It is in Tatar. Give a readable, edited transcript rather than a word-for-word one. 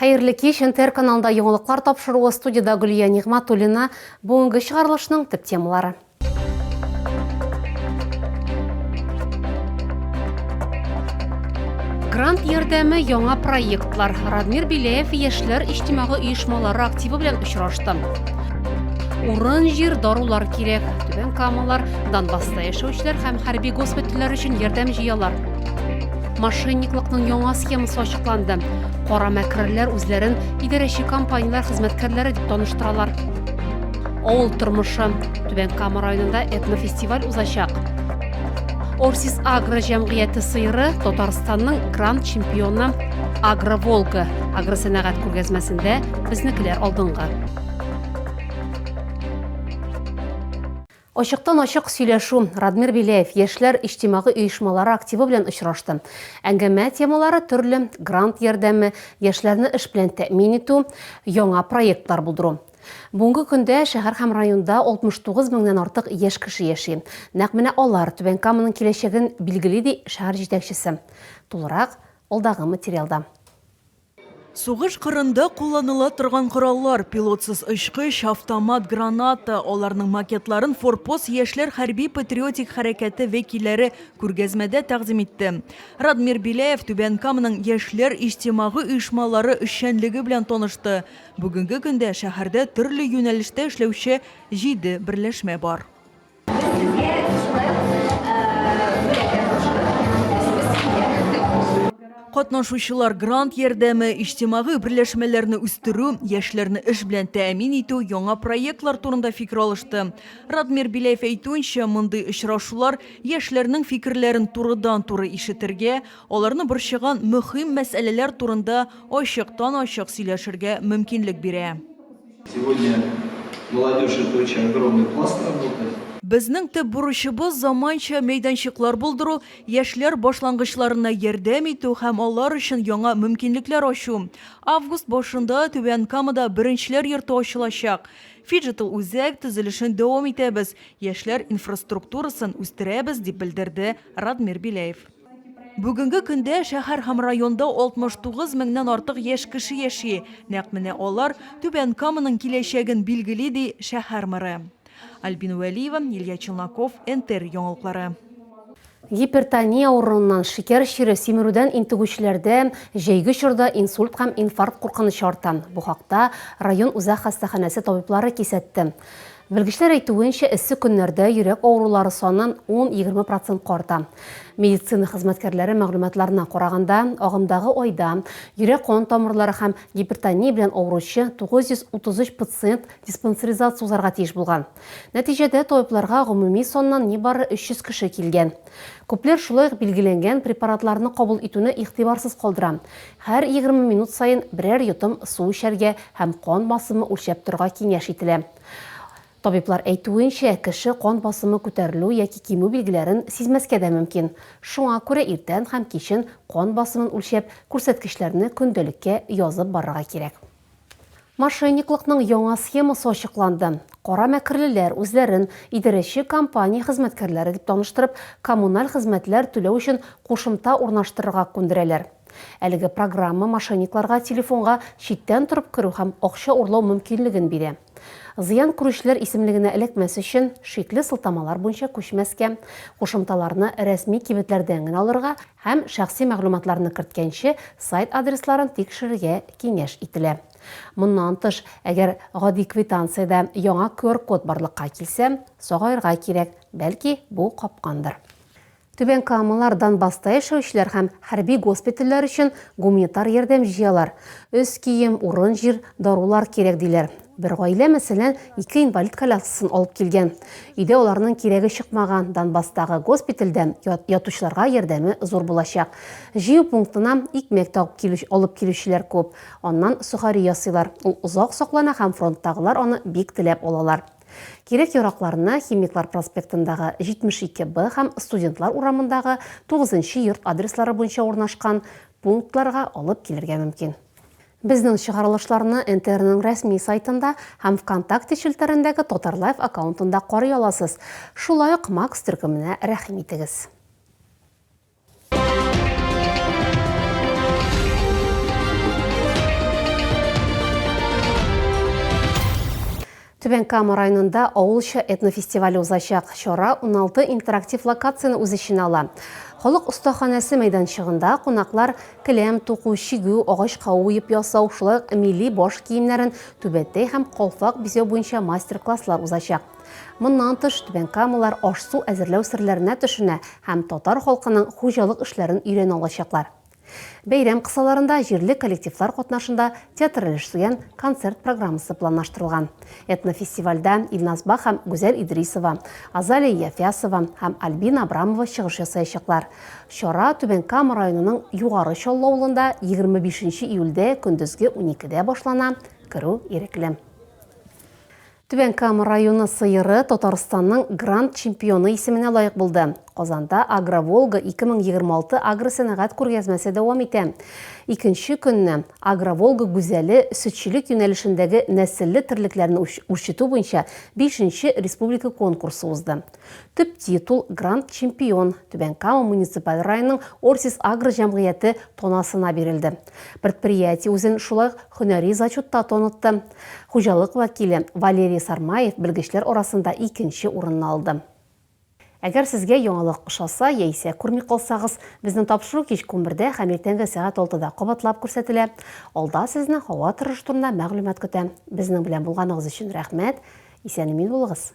Хәерле кич, НТР каналында яңалыклар тапшыруы студиядә Гөлия Нигъмәтуллина. Бүгенге чыгарылышның төп темалары. Грант ярдәме яңа проектлар. Радмир Беляев яшьләр иҗтимагый оешмалары активы белән очрашты. Урын җир, дарулар кирәк. Түбән Камалар Донбасста яшәүчеләр һәм хәрби госпитальләр өчен ярдәм җыялар. Мошенниклыкның яңа схемасы ачыкланды. Кара мәкерлеләр үзләрен идарәче компанияләр хезмәткәрләре дип таныштыралар. Авыл тормышы. Түбән Кама районында этнофестиваль узачак. Орсис Агро җәмгыяте сыеры Татарстанның гранд чемпионы Агро Волга агросәнәгать күргәзмәсендә безнекеләр алдынгы. Ачыктан-ачык сөйләшү. Радмир Беляев яшьләр иҗтимагый оешмалары активы белән очрашты. Әңгәмә темалары төрле, грант ярдәме, яшьләрне эш белән тәэмин итү, яңа проектлар булдыру. Бүгенге көндә шәһәр һәм районда 69 меңнән артык яшь кеше яши. Нәкъ менә алар Түбән Каманың киләчәген билгели, ди шәһәр җитәкчесе. Тулырак, алдагы материалда. Сугыш кырында кулланыла торган кораллар, пилотсыз очкыч, автомат, граната, аларның макетларын Форпост яшьләр хәрби-патриотик хәрәкәте вәкилләре күргәзмәдә тәкъдим итте. Радмир Беляев Түбән Каманың яшьләр иҗтимагый оешмалары эшчәнлеге белән танышты. Бүгенге көндә шәһәрдә төрле юнәлештә эшләүче җиде берләшмә бар. Без сезгә шулай ук бүләк тә тапшырдык. Катнашучылар грант ярдәме, иҗтимагый берләшмәләрне үстерү, яшьләрне эш белән тәэмин итү, яңа проектлар турында фикер алышты. Радмир Беляев әйтүенчә, мондый очрашулар яшьләрнең фикерләрен турыдан-туры ишетергә, аларны борчыган мөһим мәсьәләләр турында ачыктан-ачык сөйләшергә мөмкинлек бирә. Сегодня молодежь это очень огромный пласт работы. Безнең төп бурычыбыз, заманча мәйданчыклар булдыру, яшьләр башлангычларына ярдәм итү һәм алар өчен яңа мөмкинлекләр ачу. Август башында Түбән Камада Беренчеләр йорты ачылачак. Фиджитал-үзәк төзелешен дәвам итәбез, яшьләр инфраструктурасын үстерәбез, дип белдерде Радмир Беляев. Бүгенге көндә шәһәр һәм районда 69 меңнән артык яшь кеше яши. Нәкъ менә алар Түбән Каманың киләчәген билгели, ди шәһәр мэры. Альбина Вәлиева, Илья Челноков, НТР яңалыклары. Гипертония авыруыннан, шикәр чире, симерүдән интегүчеләрдә җәйге чорда инсульт һәм инфаркт куркынычы арта. Бу хакта район үзәк хастаханәсе табиблары кисәтте. Белгечләр әйтүенчә, эссе көннәрдә йөрәк авырулары саны 10-20 процентка арта. Медицина хезмәткәрләре мәгълүматларына караганда, агымдагы айда йөрәк-кан тамырлары һәм гипертония белән авыручы 933 пациент диспансеризация узарга тиеш булган. Нәтиҗәдә, табибларга гомуми саннан нибары 300 кеше килгән. Күпләр шулай ук билгеләнгән препаратларны кабул итүне игътибарсыз калдыра. Һәр 20 минут саен берәр йотым су эчәргә һәм кан басымы үлчәп торырга киңәш ителә. Табиблар әйтүенчә, кеше кан басымы күтәрелү яки кимү билгеләрен сизмәскә дә мөмкин. Шуңа күрә иртән һәм кичен кан басымын үлчәп, күрсәткечләрне көндәлеккә язып барырга кирәк. Мошенниклыкның яңа схемасы ачыкланды. Кара мәкерлеләр үзләрен идарәче компания хезмәткәрләре дип таныштырып, коммуналь хезмәтләр түләү өчен кушымта урнаштырырга күндерәләр. Әлеге программа мошенникларга телефонга читтән торып керү һәм акча урлау мөмкинлеген бирә. Зыян күрүчеләр исемлегенә эләкмәс өчен, шикле сылтамалар буенча күчмәскә, кушымталарны рәсми кибетләрдән генә алырга һәм шәхси мәгълүматларны керткәнче сайт адресларын тикшерергә киңәш ителә. Моннан тыш, әгәр гади квитанциядә яңа QR-код барлыкка килсә, сагаерга кирәк, бәлки, бу капкандыр. Түбән Камалар Донбасста яшәүчеләр һәм хәрби госпитальләр өчен гуманитар ярдәм җыялар. Өс кием, урын-җир, дарулар кирәк, диләр. Бер гаилә, мәсәлән, ике инвалид коляскасын алып килгән. Өйдә аларның кирәге чыкмаган, Донбасстагы госпитальдә ятучыларга ярдәме зур булачак. Җыю пунктына икмәк тә алып килүчеләр күп. Аннан сохари ясыйлар. Ул озак саклана һәм фронттагылар аны бик теләп алалар. Кирәк-яракларны Химиклар проспектындагы 72 Б һәм Студентлар урамындагы 9 нчы йорт адреслары буенча урнашкан пунктларга алып килергә мөмкин. Безнең чыгарылышларны НТРның рәсми сайтында һәм ВКонтакте челтәрендәге Татарлайф аккаунтында карый аласыз. Шулай ук Макс төркеменә рәхим итегез. Түбән Кама районында авылча этнофестивале узачак. Чара 16 интерактив локацияне үз эченә ала. Халык остаханәсе мәйданчыгында кунаклар келәм туку, чигү, агачка уеп ясау, шулай ук милли баш киемнәрен, түбәтәй һәм калфак бизәү буенча мастер-класслар узачак. Моннан тыш, түбәнкамалар аш-су әзерләү серләренә төшенә һәм татар халкының хуҗалык эшләрен өйрәнә алачаклар. Бәйрәм кысаларында җирле коллективлар катнашында театральләштергән концерт программасы планлаштырылган. Этнофестивальдә Илназ Бах һәм Гүзәл Идрисова, Азалия Яфясова һәм Альбина Абрамова чыгыш ясаячаклар. Чара Түбән Кама районының Югары Чаллы авылында 25 июльдә көндезге уникедә башлана, керү ирекле. Түбән Кама районы сыеры Татарстанның гранд чемпионы исеменә лаек булды. Казанда Агроволга 2026 агросәнәгать күргәзмәсе дәвам итә. Икенче көнне Агроволга гүзәле сөтчелек юнәлешендәге нәселле терлекләрне үрчетү буенча бишенче республика конкурсы узды. Төп титул, гранд чемпион, Түбән Кама муниципаль районының Орсис Агро җәмгыяте тонасына бирелде. Предприятие үзен шулай ук һөнәри зачетта танытты. Хуҗалык вәкиле Валерий Сармаев белгечләр арасында икенче урынны алды. Әгәр сезгә яңалык ошаса яисә күрми калсагыз, безнең тапшыру кичке унбердә һәм иртәнге сәгать алтыда кабатлап күрсәтелә. Алда сезне һава торышы турында мәгълүмат көтә. Безнең белән булганыгыз өчен рәхмәт. Исән-имин булыгыз!